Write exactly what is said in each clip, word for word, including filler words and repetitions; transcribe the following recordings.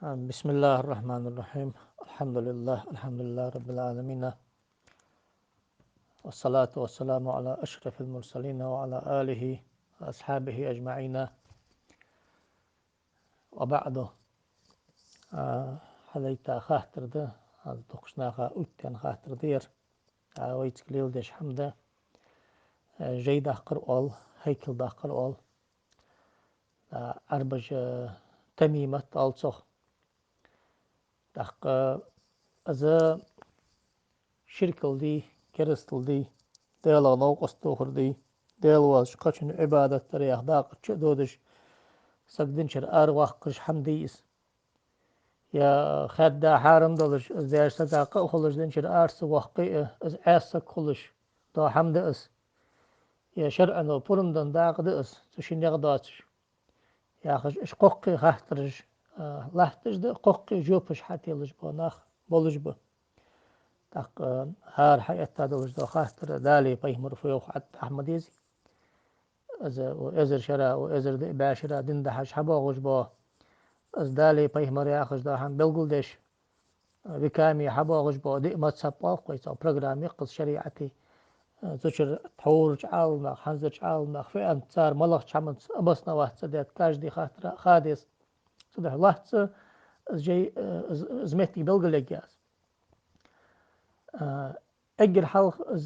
بسم الله الرحمن الرحيم. الحمد لله، الحمد لله رب العالمين. والصلاة والسلام على أشرف المرسلين وعلى آله وأصحابه أجمعين. وبعد. А, хьалайта хаттар да, аз дукхача наха уттен хаттар да ер. А, вайцига леладеш хӀама да, а, жай даккхар оал, хӀайкал даккхар оал. А, Ӏарбаша тамимат оал цох. ТӀаккха из ширкал дий, керастал дий, Даьлах новкъост тохар дий, Даьла воацача кхычунна Ӏибадат дар яха дакъа чу а додаш, саг динчара араваккхаш хӀама дий из. Е хадда хьарам долаш, из даьча сага къа а хулаш динчара ара ца воаккхе а, из Ӏаьса саг хулаш дола хӀама да из. Е шарӀо пурам денна дакъа да из, цу шиннех доацаш. Яхаш, уж кхоккхе хаттараш, а, латташ да, кхоккхе жопаш хьателаш бола нах болаш ба. ТӀаккха, а, хӀара хьаэтта долаш дола хаттар, Далеи пайхамареи фу йоах Ӏабд-Ахьмада из. Из укх эзар шера, укх эзар диъ бӀаь шера дин дахьаш хьабоагӀаш бола, из Далеи пайхамареи яхаш дола хӀама белгалдеш, веками хьабоагӀаш бола диъ мазхӀаб оал-кх вай, цхьа программа я-кх из шариӀата. Цу чура тхьовра Ӏаламнах, хӀанзарча Ӏаламнах фу аьннад, цар малагӀча хӀаманца обосновать ца даьд, каждый хаттара ха деза. Цудухьа лоацца из жай, из, из моттиг белгалъергья аз. А, эггара хьалха из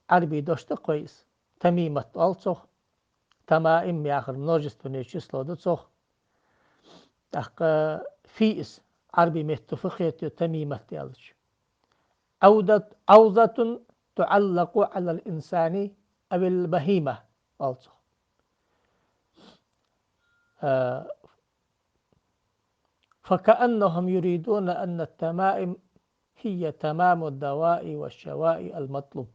Ӏарбий дош да-кх вай из. Тамимат оал цох. Тамаим яхар множественное число да цох. ТӀаккха фу я из, Ӏарбий метта фу хетаю тамимат аьлча? عوذة، عوذة تعلق على الإنسان أو البهيمة оал цох. А, فكأنهم يريدون أن التمائم هي تمام الدواء والشفاء المطلوب.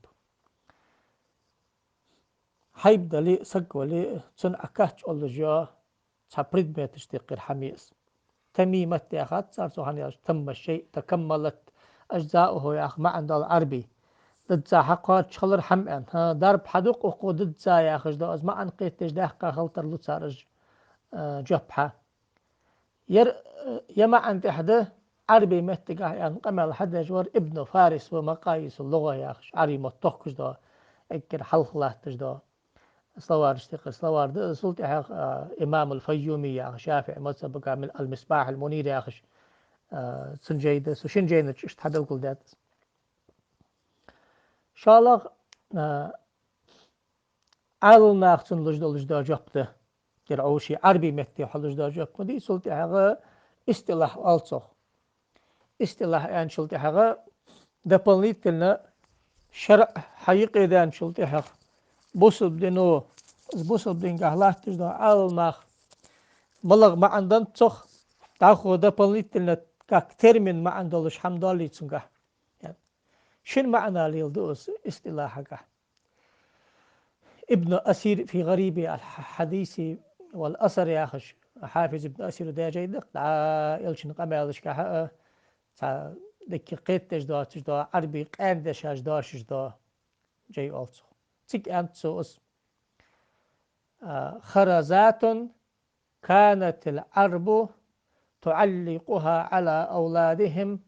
Хьайба дале а, саг вале а, цунна Ӏокхаччалуш йола цхьа предметаш тӀехьа хӀама я из. Тамимат яхад цар цох, хӀана аьлча تم الشيء، تكملت أجزاؤه яха маӀан да Ӏарбий. Дизза хьакхоачаш хилар хӀама аьнна. ХӀа, дарба хьадукъ укхо дизза яхаш да, из маӀан кхетадеш даьккха хила тарлу цар уж, а, жоп хьа. Ер, э, ер маӀан тӀехьа да Ӏарбий меттагахьа аьнна къамаьл хьадеш вар Ибн Фарис ва, مقاييس اللغة яхаш, Ӏарбий мотт тохкаш дола, эггара хьалха латташ дола. Словараш тӀехьа словарь да, цул тӀехьагӀа, а, имам аль-Файюми яхаш, ШафиӀий мазхӀабагахьа мел-, المصباح المنير яхаш, а, цун жай да, цу шин жайна чу иштта хьабелгалдаьд из. ШоллагӀа, а, Ӏаламнаха цунна луш долаш дола жоп да. Ер Ӏовший Ӏарбий метте хьалуш дола жоп ма дий, цул тӀехьагӀа истилахь оал цох. Истилахь аьнначул тӀехьагӀа дополнительно шарӀ хьаюкъедаьнначул тӀехьагӀа бусалба дино, из бусалба дингахьа латташ дола Ӏаламнах малагӀа маӀан деннад цох, дӀахо дополнительно как термин маӀан долаш хӀама доаллий цунгахьа. Шин маӀан леладу из истилахьагахьа. Ибн Асир في غريب الحديث والأثر яхаш, Хьафиз Ибн Асира даь жай да-кх, дӀа элчан къамаьлашкахьа а, цхьа дикка кхетадеш доацаш дола, Ӏарбий къаьна дешаш доацаш дола жай оал цох. Цига аьннад цо из, а, خرزات كانت العرب تعلقها على أولادهم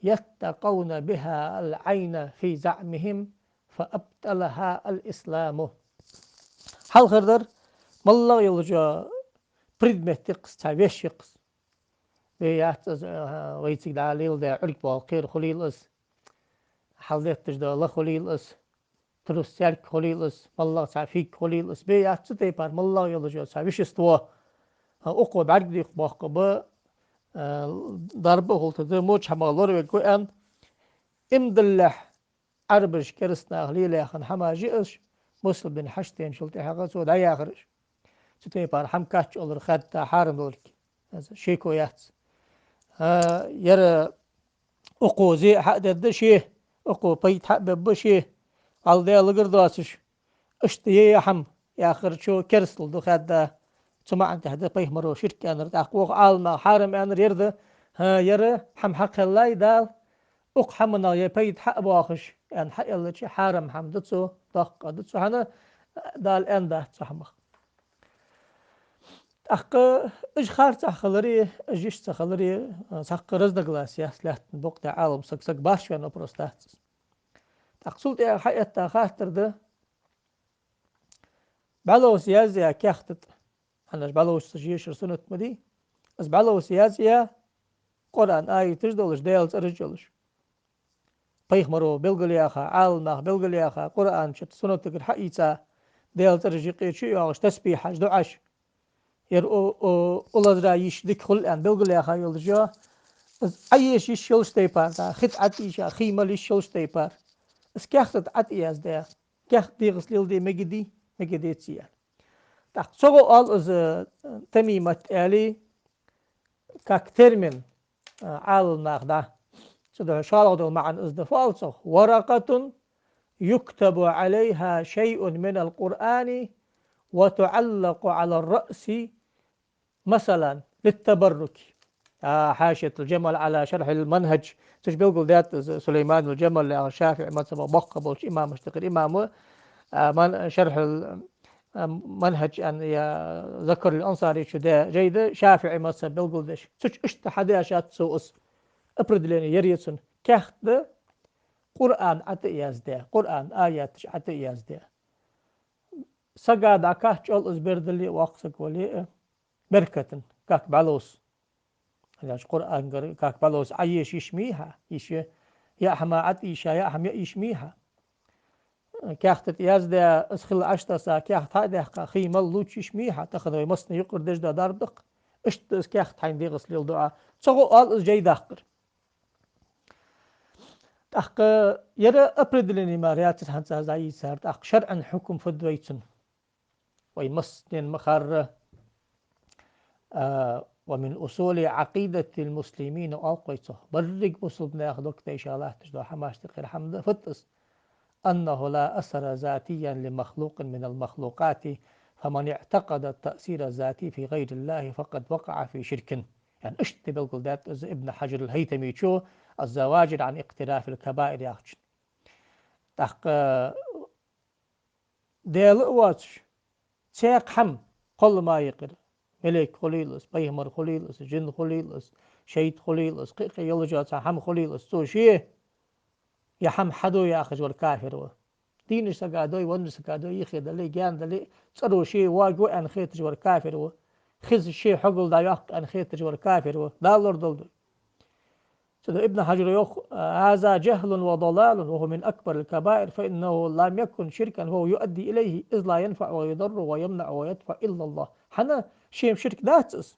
يتقون بها العين في زعمهم فأبطلها الإسلام. Хьалхардар, малагӀа йолча предмет я-кх из, цхьа вещь я-кх из. Бе яц из, а, вайцига дӀа леладаь Ӏург бола кхера хулийла из, хьалдетташ дола ла хулийла из, трус-саьрг хулийла из, малагӀа цхьа фиг хулийла из, бе яц цу тайпара малагӀа йолаш йола цхьа вещество, а, укхо бӀаргадоаккх боккха ба, а, дарба а хулийтаргда, моча хӀамах лоравергва аьнна, иман даллалехь Ӏарбаша, керастанаха лелаяь хинна хӀамаш я уж, бусалба дин хьачуденачул тӀехьагӀа цо дӀаяхар уж. Цу тайпара хӀама кхаччалур хадда хьарам долга шеко яц. А, ер укхо зе а хьа а дергда ше, укхо пайда хьа а бергба ше, гӀалгӀай лугар доацаш. Иштта я ер хӀама, яхар чу керастал да хадда, цу маӀан тӀехьа да пайхамаро ширк аьннар, тӀаккха вокх Ӏаламнаха хьарам аьннар ер да, хӀа, ер хӀама хьакхеллай Дала, укх хӀаманах ер пайда хьа а боахаш, аьнна хьаэллача хьарам хӀама да цо, доккха да цо, хӀана Дала аьннадац цу хӀамах. ТӀаккха уж харцахьа хилари, уж иштта ца хилари, цхьаккха разногласия яц лаьттан букъа тӀа Ӏалам саг, саг башха ваьнна вопрос дац из. ТӀаккха цул тӀехьа хьаэтта хаттар да: бӀаьловса язъяь каьхат тӀа, хӀана аьлча бӀаьловса ца ешар суннат ма дий, из бӀаьловса язъяь, Къуръан аяташ долаш, Даьла цӀераш йолаш, пайхамаро белгалъяьха, Ӏаламнаха белгалъяьха, Къуръан чу, суннатагара хьаийца, Даьла цӀераш юкъе чу а йоагӀаш, тасбихьаш, дуӀаш, ер у-, у-, улазара йиш дика хул аьнна белгалъяьха йолаш йола, из Ӏоеша йиш йолаш тайпара, да, хи тӀа ӀотӀайийша, хий мала йиш йолаш тайпара, из каьхат тӀа ӀотӀаяздаь, каьхат дегӀаца леладе мегаргдий, мегаргдеций аьнна. ТӀаккха цу гӀо оал из, э, тамимат аьле, как термин, э, Ӏаламнаха, да. Цудухьа шоллагӀа дола маӀан из да, фу оал цох: ورقة يكتب عليها شيء من القرآن وتعلق على الرأس مثلا للتبرك. А, حاشية الجمل على شرح المنهج. Цу чу белгалдаьд из Сулайман аль-Джамал яхаш, ШафиӀий мазхӀаба боккха болча имамашта юкъера имам ва, а, ман-, шархьул, а, манхӀаж аьнна, я Закарул Ансари чу даь жай да, ШафиӀий мазхӀаб белгалдеш. Цу чу иштта хьадешад цо из, определени яр е цун. Каьхат да Къуръан ӀотӀаяздаь, Къуръан аяташ ӀотӀаяздаь. Сага дӀакхаччалца из бер дале а, воккха саг вале а, беркатан, как бӀаьловса. Хьаьнаш Къуръангара как бӀаьловса Ӏоеша йиш мий хьа, йиш я, яа хӀама ӀотӀайийша, яа хӀама яа йиш мий хьа. Каьхат тӀа яздаь, из хила Ӏотесса, каьхат хьа а даьккха, хий мала лувча йиш мий хьа, тахан вай массане юкъара деш дола дарба да-кх. Иштта из каьхат хьайна дегӀаца леладу Ӏа. Цу гӀо оал из жай даккхар. ТӀаккха ер определени мара яцар хӀанз аз дӀайийцар, тӀаккха шарӀан хьукам фуд вай цун? Вай массанена ма харра, а, ومن أصول عقيدة المسلمين, оал-кх вай цох, берригача бусалба наьха дог тӀа иша латташ дола хӀамашта юкъера хӀама да, фуд из: أنه لا أثر ذاتيا لمخلوق من المخلوقات، فمن اعتقد التأثير الذاتي في غير الله فقد وقع في شرك. Яъни иштта белгалдаьд из Ибн Хьаджар аль-ХӀайтамичо, الزواجر عن اقتراف الكبائر яхачун. ТӀаккха Даьла а воацаш, цхьаккха хӀама, кхоллама юкъера, малейк хулийла из, пайхамар хулийла из, жин хулийла из, шайтӀа хулийла из, кхы-кхы йолаш йола цхьа хӀама хулийла из, цо ше ер хӀама хьаду яхаш вар кафир ва. Дийнача сага дой, веннача сага дой, юхе дале, гаьна дале, цӀеро ше воагӀа аьнна хеташ вар кафир ва. Хиз ше хьогал дӀайоаккх аьнна хеташ вар кафир ва. Дала лорадолда вай. Цудухьа Ибн Хьаджара йоах: هذا جهل وضلال وهو من أكبر الكبائر، فإنه لم يكن شركا فهو يؤدي إليه، إذ لا ينفع ويضر ويمنع ويدفع إلا الله. ХӀана? Ше-м ширк дац из.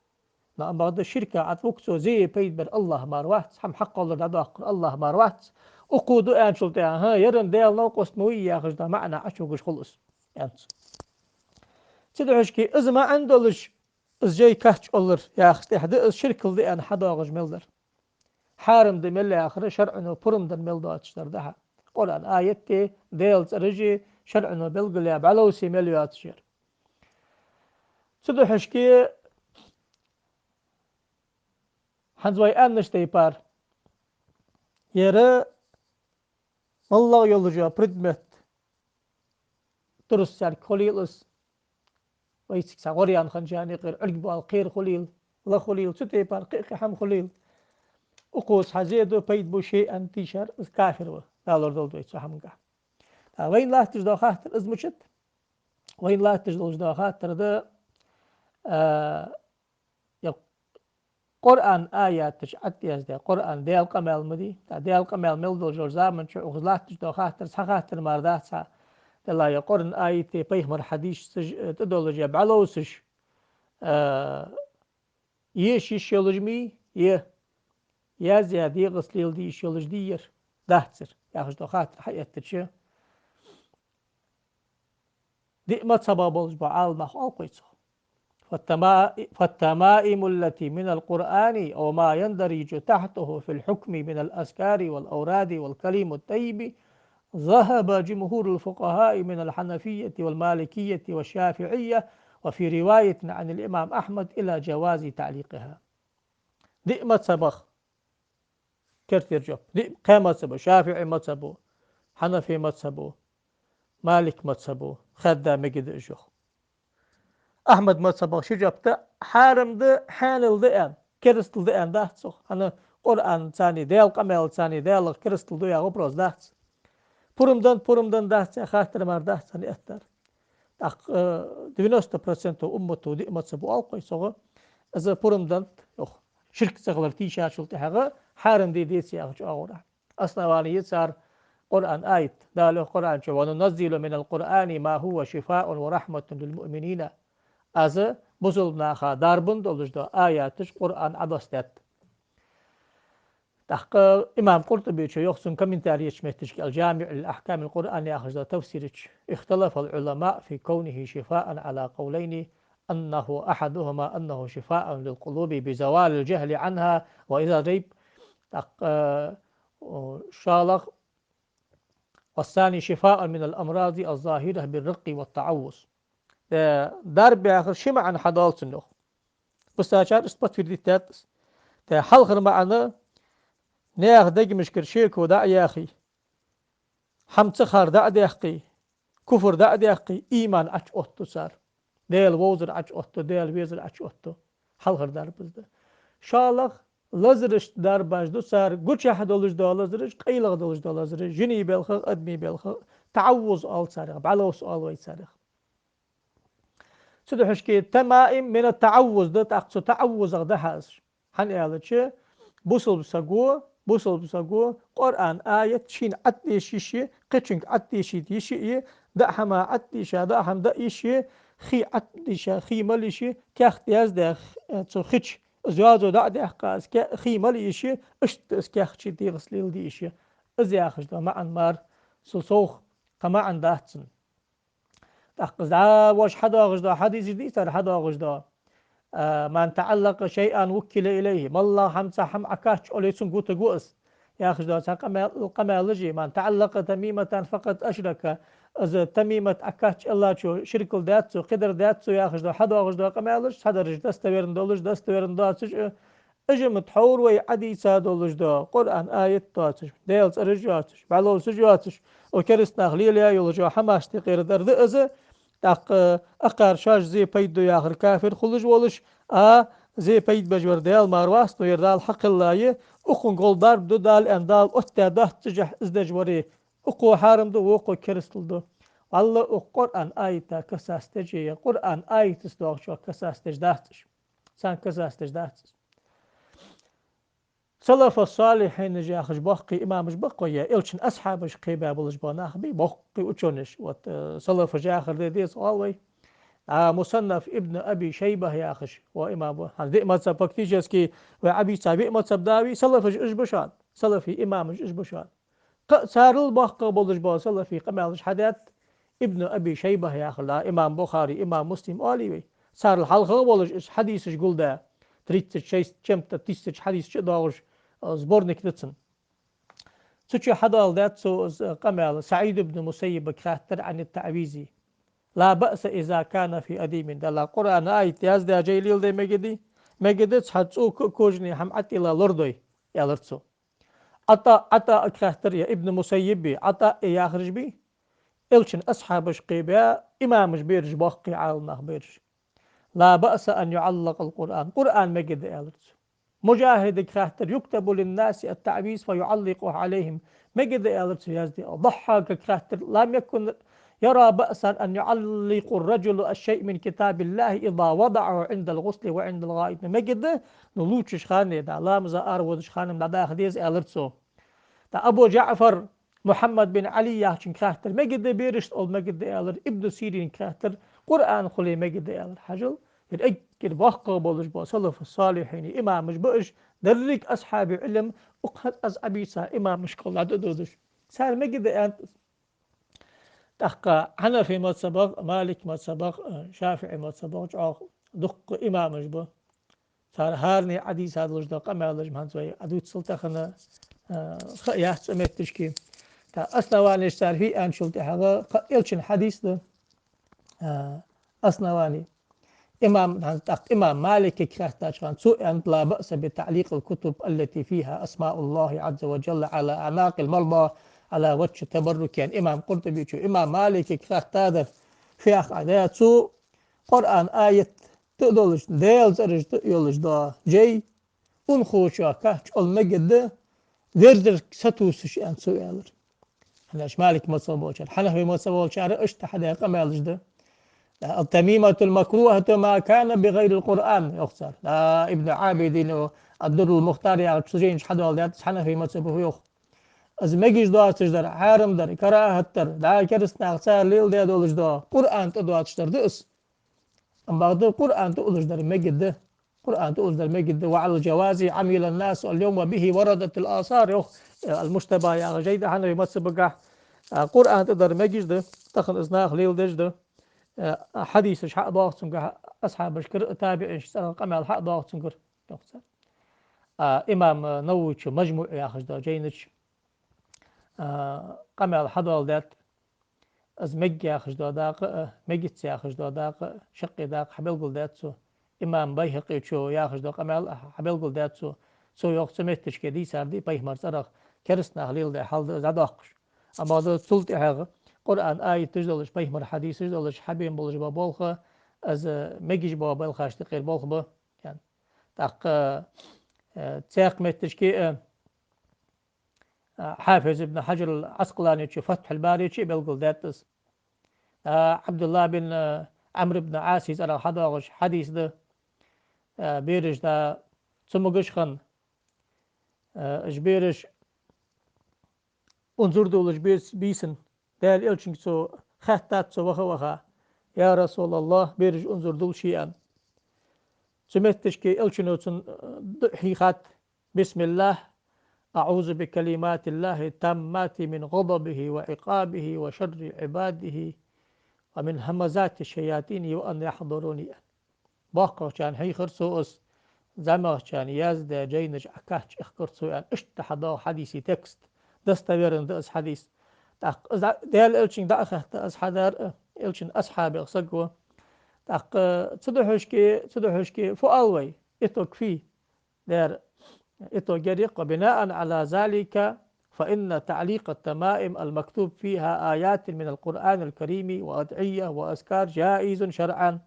Но амма бакъда ширка ӀотӀавуг цо, зе а пайда бар АллахӀ мара вац, хӀама хьакхоллар дӀадоаккхар АллахӀ мара вац. Укхо ду аьнначул тӀехьа, хӀа, ер-м Даьла новкъост ма вий яхаш дола маӀан Ӏочувугаш хул из, аьннад цо. Цудухьа-кх из маӀан долаш, из жай кхаччалца яхаш тӀехьа да из ширкал да аьнна хьадоагӀаш мел дар. Хьарам да мел яхар шарӀо пурам дар мел доацаш дар да хьа. Къуръан аятеи, Даьла цӀераши, шарӀо белгалъяь бӀаьловсеи мел йоацаш яр. Цудухьа-кх хӀанз вай аьннача тайпара, ер моллагӀа йолаш йола предмет, трус царга хулийла из, вайцига цхьа гӀоръяьнна хинначарна юкъера Ӏург бола кхера хулийла, ла хулийла, цу тайпара кхы-кхы хӀама хулийла, укхо цхьа зе ду, пайда бу ше аьнна тийшар, из кафир ва, Дала лорадолда вай цу хӀамангахьа. ТӀаккха вайна латташ дола хаттар из мичад? Вайна латташ долаш дола хаттар да, а, е Къуръан аяташ ӀотӀаяздаь, Къуръан Даьла къамаьл ма дий, тӀаккха Даьла къамаьл мел долаш йолча заман чу укхаза латташ дола хаттар, цхьа хаттар мара дац хьа, Даьла, е Къуръан аятеи пайхамара хьадисашцеи тӀадоллаш, е бӀаьловсаш, а, еша йиш йолаш мий, е язъяь дегӀаца леладе йиш йолаш дий ер, дац ер, яхаш дола хаттар хьаэттача, диъ мазхӀабах болаш бола Ӏаламнах оал-кх вай цох: فالتما-، فالتمائم التي من القرآن أو ما يندرج تحته في الحكم من الأذكار والأوراد والكلم الطيب ذهب جمهور الفقهاء من الحنفية والمالكية والشافعية، وفي رواية عن الإمام أحمد إلى جواز تعليقها. Диъ мазхӀабах, керттера жоп, диъ, кхаь мазхӀабо: ШафиӀий мазхӀабо, Хьанафий мазхӀабо, Малик мазхӀабо, хаьдда мегаргда уж, йоах. Ахьмад мазхабах ши жоп да, хьарам да, хьанал да аьнна, керастал да аьнна дац цох. ХӀана, Къуръан царний, Даьла къамаьл царний, Даьлах керастал да яха вопрос дац. Пурам дант, пурам дант дац, цхьа хаттар мара дац царна эттар. ТӀаккха, э, девяносто процентов уммато диъ мазхаб оал-кх вай цох, из пурам дант, йоах, ширк ца хилар тийшачул тӀехьагӀа хьарам де деза яхача оагӀорахьа. Основание я цар Къуръан аят. Дала йоах Къуръан чу: «وننزل من القرآن ما هو شفاء ورحمة للمؤمنين». Аз бусалба наха дарбан долаш дола аяташ Къуръан Ӏодоссадаьд. ТӀаккха имам Къуртубе чу йоах цун комментарий еча метташка: «الجامع لأحكام القرآن» яхаш дола тафсира чу: «اختلف العلماء في كونه شفاء على قولين، أنه أحدهما أنه شفاء للقلوب بزوال الجهل عنها وإزالة الريب». ТӀаккха, э, шоллагӀа: «والثاني شفاء من الأمراض الظاهرة بالرقي والتعوذ». Э, дарба яхар ши маӀан хьадоал цун, йоах. Бусалба наха иштта подтвердить даьд из. Э, хьалхара маӀан: наьха дегашкара шеко дӀа а яьхе, хӀама ца хар дӀа а даьккхе, куфр дӀа а даьккхе, иман Ӏочуоттаду цар. Даьла вовзар Ӏочуоттаду, Даьла везар Ӏочуоттаду. Хьалхара дарба из да. ШоллагӀа: лазарашта дарбаш ду цар, гучахь долаш дола лазараш, къайлагӀа долаш дола лазараш, жиний балхах, адамий балхах, таӀаввуз оал царех, бӀаьловса оал вай царех. Цудухьа шке тамаим мина таӀаввуз да, тӀаккха цу таӀаввузах да хьа из. ХӀана аьлча, бусалба саго, бусалба саго Къуръан аят шийна Ӏодеша йиш я, кхычунга Ӏодешийта йиш я, даа хӀама Ӏодеша, даа хӀама даа йиш я, хий Ӏодеша, хий мала йиш я, каьхат яздаь, э, цу хий чу, из йоазув дӀа а даьккха, из ке-, хий мала йиш я, иштта из каьхат ший дегӀаца леладе йиш я. Из яхаш дола маӀан мара, цул совгӀа кхы маӀан дац цун. ТӀаккха из дӀа вож хьадоагӀаш дола хьадисаш дийцар хьадоагӀаш дола: «من تعلق شيئا وكل إليه». МоллагӀа хӀама, цхьа хӀама Ӏокхаччале, цунга вутаргва из. Яхаш дола цхьа къамаьл-, къамаьлаш я: «من تعلق تميمة فقد أشرك». Из тамимат Ӏокхаччаллачо ширкал даьд цо, кхыдар даьд цо, яхаш дола хьадоагӀаш дола къамаьлаш, цхьадараш достоверно долаш, достоверно доацаш, э, Уж ма тхьовра вай Ӏодийца долаш дола Къуръан аят доацаш, Даьла цӀераш йоацаш, бӀаьловсаш йоацаш, укх кераста наха лелаяь йолаш йола хӀамаш тӀехьара дар да из, тӀаккха акхар шоаш зе пайда ду яхар кафир хулаш волаш, а, зе пайда беш вар Даьла мара вац, но ер Дала хьакхеллай, укхунга гӀолла дарба ду Дала аьнна, Дала оттадаь доаццашехь из деш варе, укхо хьарам ду, вокхо керастал ду. ВаллахӀи, укх Къуръан аята касас деш, е Къуръан аятаца доагӀачох касас деш дац уж. Царна касас деш дац уж. Салафа салихьинаш яхаш боккхий имамаш ба-кх вай, е Элчан асхьабаш кхебаь болаш бола нах бий, боккхий учёныш. Вот, э, салафаш яхар де деза оал вай. А Мусаннаф Ибн Аби Шайба яхаш, ва имам ва. ХӀанз диъ мазхаб фактически вай Ӏобийца, виъ мазхаб да вай, салафаш уж ба шоана. Салафий имамаш уж ба шоана. Кхы а царел боккхагӀа болаш бола салафий къамаьлаш хьадаьд Ибн Аби Шайба яхар, имам Бухари, имам Муслим оалий вай. Царел хьалхагӀа волаш из хьадисаш гулдаь, тридцать шесть чем-то тысяч хьадис чу доагӀаш, э, сборник да цун. Цу чу хьадоаладаьд цо из къамаьл, СаӀид ибн Мусаййибага хаьттар عن التعويذ. لا بأس إذا كان في أديم. Дала Къуръан аят яздаь жай леладе мегаде, мегаде цхьа цӀока а кожаный хӀама ӀотӀела лорадой, аьлар цо. ӀатӀа, ӀатӀага хаьттар, е Ибн Мусаййиба, ӀатӀа яхараш бий, Элчан асхьабаш кхебаь, имамаш бераш, боккхий Ӏаламнах бераш. لا بأس أن يعلق القرآن. Къуръан мегаде, аьлар цо. МужахӀидага хаьттар: يكتب للناس التعويذ فيعلقه عليهم. Мегаде, аьлар цо, язде. Даххьакага хаьттар: لم يكن يرى بأسا أن يعلق الرجل الشيء من كتاب الله إذا وضعه عند الغسل وعند الغائط. Мегаде, ну, лувчача хана, да, ламаза араводача хана дӀадаха деза, аьлар цо. ТӀаккха Абу ЖаӀфар Мухьаммад бин Ӏали яхачунга хаьттар: мегаде берашта оал, мегаде, аьлар. Ибн Сиринга хаьттар: Къуръан хуле мегаде, аьлар. Хьажал, ер эггара боккхагӀа болаш бола салафу салихьинай имамаш ба уж, деррига асхьабий Ӏилма укх хӀанз аз Ӏобийца имамашкахула дӀадодаш. Цар мегаде аьннад. ТӀаккха Хьанафи мазхабах, Малик мазхабах, э, ШафиӀи мазхабах чӀоагӀа дуккха имамаш ба. Цар хӀаране Ӏодийца долаш дола къамаьлаш ма хӀанз вай Ӏодувцал тахан, э, ха яц цу метташка. ТӀаккха основанеш цар фу аьнначул тӀехьагӀа кхы Элчан хьадис да, э, основани. Имам, тӀаккха имам Маликага хаьттача хана, цо аьннад: لا بأس بتعليق الكتب التي فيها أسماء الله عز وجل على أعناق المرضى على وجه التبرك. Яъни имам Къуртубе чу имам Маликага хаьттадар, фу йоах Ӏа, да, цо Къуръан аят тӀа а долаш, Даьла цӀераш тӀа а йолаш дола жай, унахочоа кхаччалца мегаргда, верзарг сатувсаш, аьнна, цо аьлар. ХӀана аьлча Малик мазхӀаб болчар, Хьанафи мазхӀаб болчар иштта хьадаь къамаьлаш да. التميمة المكروهة ما كان بغير القرآن, йоах цар. Да, Ибн Ӏабидина «Ад-Дуррул Мухтар» яхача цу жайна чу хьадоаладаьд из, Хьанафи мазхӀабах йоах. Из мегаш доацаш дар, хьарам дар, карахӀат дар, дӀа кераста наха цар леладаь долаш дола, Къуръан тӀа доацаш дар да из. Амма бакъда Къуръан тӀа уллаш дар мегаргда. Къуръан тӀа уллаш дар мегаргда. وعلى الجواز عمل الناس اليوم وبه وردت الآثار, йоах, э, «Ал-Мужтаба» яха жай да Хьанафи мазхӀабагахь. А, Къуръан тӀа дар мегаш да, тахан из наха леладеш да. Э, хьадисаш хьа а доагӀа цунгахь, асхьабашкара а, табиӀинашкара а къамаьл хьа а доагӀа цунгара, йоах цар. А, имам Нававийс «МажмуӀ» яхаш долча жайна чу, а, къамаьл хьадоаладаьд. Из мег яхаш дола дакъа а, мегац яхаш дола дакъа а, шаккхе дакъа хьабелгалдаьд цо. Имам БайхӀакъийс яхаш дола къамаьл а хьабелгалдаьд цо. Цо йоах, цу метташка дийцар да пайхамара цӀерах кераста наха леладаь хьал да из дӀадоаккхаш. Амма бакъда цул тӀехьагӀа Къуръан аяташ долаш, пайхамара хьадисаш долаш, хьабена болаш бола болх, из мегаш бола белхаш тӀа кхера болх ба. ТӀаккха, э, цхьаькха метташка а, а, Хьафиз ибн Хьаджар ал-Ӏаскъаланийс «Фатхьул-Барийс» чу а белгалдаьд из. А, Ӏабдуллахь бин, а, Ӏамр ибн Ӏаса цӀерах хьадоагӀаш хьадис да. А, бераш да цамогаш хинна, а, уж бераш унзара дуллаш бийс-, бийсан, Даьла Элчанга цо хаьттад, цо ваха-ваха: «Я РасулаллахӀ, бераш унзара дуллаш хий?» — аьнна. Цу метташка Элчано цунна, э, дуӀа хьийхад: «بسم الله، أعوذ بكلمات الله التامات من غضبه وعقابه وشر عباده ومن همزات الشياطين وأن يحضرون», — аьнна. БоккхагӀчарна хьийхар цо из, зӀамагӀчарна яздаь жайнаш Ӏокхаччалца ихкар цо, аьнна, иштта хьадоагӀа хьадиса текст. Достоверно да из хьадис. ТӀаккха из Даьла Элчанга дӀа а хаьтта, из хьадар а Элчан асхьабех саг ва. ТӀаккха цу духьашка, цу духьашка фу оал вай? Итог фу я? Дера, итог ер я: «وبناء على ذلك فإن تعليق التمائم المكتوب فيها آيات من القرآن الكريم وأدعية وأذكار جائز شرعا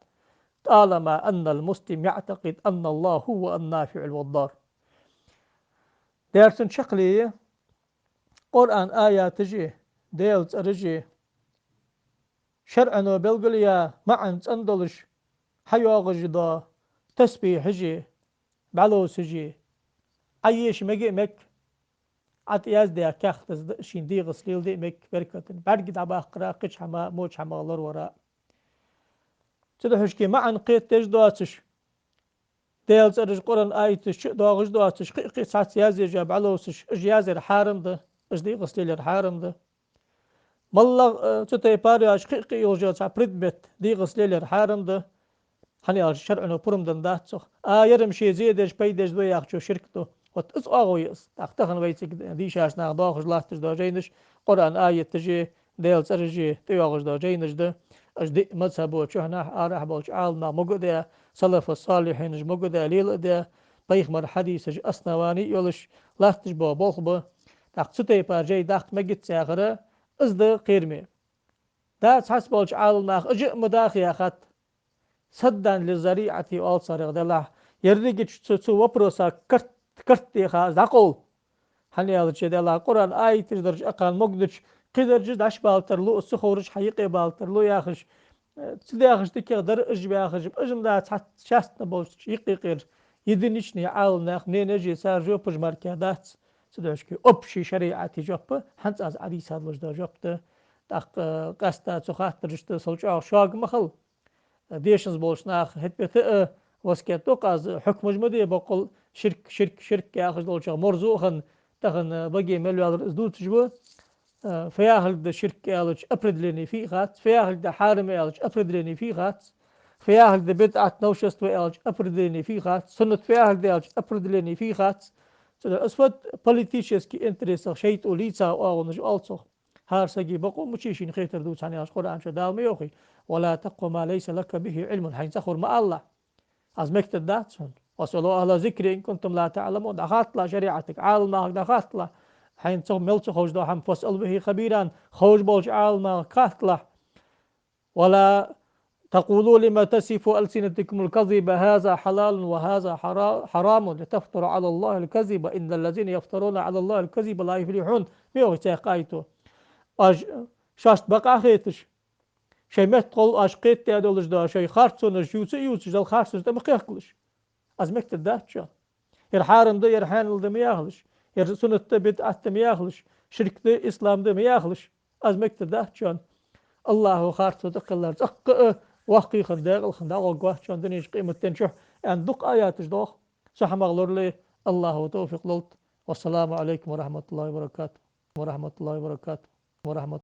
طالما أن المسلم يعتقد أن الله هو النافع الضار». Дера, цун чаккхе Къуръан аяташ а, Даьла цӀераш а, шарӀо белгалъяь маӀан цӀена долаш хьайоагӀаш дола тасбихьаш а, бӀаьловсаш а, Ӏоеша мега а мег, Ӏа тӀа яздаь каьхатаца шийна дегӀаца леладе а мег, беркатан бӀарг дӀабаккхара, кхыча хӀамах, воча хӀамах лоравара. Цу духьашка маӀан кхетадеш доацаш, Даьла цӀераш, Къуръан аяташ чу а доагӀаш доацаш, кхы а, кхы а цхьацца язъеш а, бӀаьловсаш, уж язъяр хьарам да, уж дегӀаца лелаяр хьарам да. МоллагӀа, э, цу тайпара йоацаш кхы а, кхы а йолаш йола цхьа предмет дегӀаца лелаяр хьарам да. ХӀана аьлча шарӀо пурам деннадац цох. А, ер-м ше зе деш, пайда деш да яхачо ширк ду. Вот из оагӀув я из. ТӀаккха тахан вай цига дийшача наха доахаш латташ дола жайнаш Къуръан аяташ а, Даьла цӀераш а тӀайоагӀаш дола жайнаш да. Уж диъ мазхӀабо, чухьнахьа, арахьа болча Ӏаламнаха мога а даь, салафу-салихьинаша мога а даь, лела а даь, пайхамара хьадисаш основани а йолаш латташ бола болх ба. ТӀаккха цу тайпара жай даккха мегац яхар, из да кхераме. Да, цхьацца болча Ӏаламнаха уж а ма даха яхад. «سدا للذريعة» оал царех, делахь, еррига цу, цу вопроса карт, карт деха дӀакъовла. ХӀана аьлча, делахь, Къуръан аяташ дараш акхарна могадича, кхыдараш дӀаш бала тарлу, ца ховраш хьаюкъе бала тарлу яхаш, э, ца дехаш дикагӀа дар уж баьхаш, уж-м да цхьацца частно болча юкъе-юкъера единичный Ӏаламнах, мненеш а, цар жопаш мара дац. Цу духьашка общий шариӀата жоп, хӀанз аз Ӏодийца долаш дола жоп да. ТӀаккха, э, къаьстта цу хаттарашта сел чӀоагӀа шога ма хила. Дешанза болча наха хӀета бета а васкет ду-кх аз, хьукмаш ма де боккъал ширк, ширк, ширк яхаш долчох. Морзо а хинна, тахан баге мел ваьлар из дувцаш ва. Э, фу яхилга да ширк аьлча определени фу хац, фу яхилга да хьарам аьлча определени фу хац, фу яхилга да бидӀат, новшество аьлча определени фу хац, суннат фу яхилга да аьлча определени фу хац. Цудухьа из фу да политически интересах шайтӀо лийца оагӀонаш оал цох. ХӀара сага бокъо мичай шийна хетар дувца, хӀана аьлча Къуръан чу Дала ма йоахий: «ولا تقف ما ليس لك به علم», хьайна ца ховр ма алалахь. Аз мегаш дац хьона. «فاسألوا أهل الذكر إن كنتم لا تعلمون». ДӀахатталахь шариӀатага, Ӏаламнахага дӀахатталахь. Хьайна ца, мел ца ховш дола хӀама, «فاسأل به خبيرا», ховш болча Ӏаламнахага хатталахь. «ولا تقولوا لم تصف ألسنتكم الكذب هذا حلال وهذا حرا-، حرام لتفتروا على الله الكذب إن الذين يفترون على الله الكذب لا يفلحون. Ма йоах цхьаккха аято. Оаш шоашта бакъахьа хеташ, шоай метта гӀолла оаш кхетадаь долаш да, шоай харцонаш ювца а ювцаш, Далла харцонаш тӀа ма кхехкалаш. Из мегаш дац шоана. Ер хьарам да, ер хьанал да ма яхалаш. Ер суннат да, бидӀат да ма яхалаш. Ширк да, ислам да ма яхалаш. Из мегаш дац шоана. АллахӀа харцо тӀакхеллар цӀаккха а, воккхагӀа хинна, даькъала хинна дӀагӀоргвац шоана дунен чу, къематден чу, аьнна дукха аяташ доагӀа. Цу хӀамах лорале АллахӀа товфикъ лолда. والسلام عليكم ورحمة الله وبركاته. ورحمة الله وبركاته. ورحمة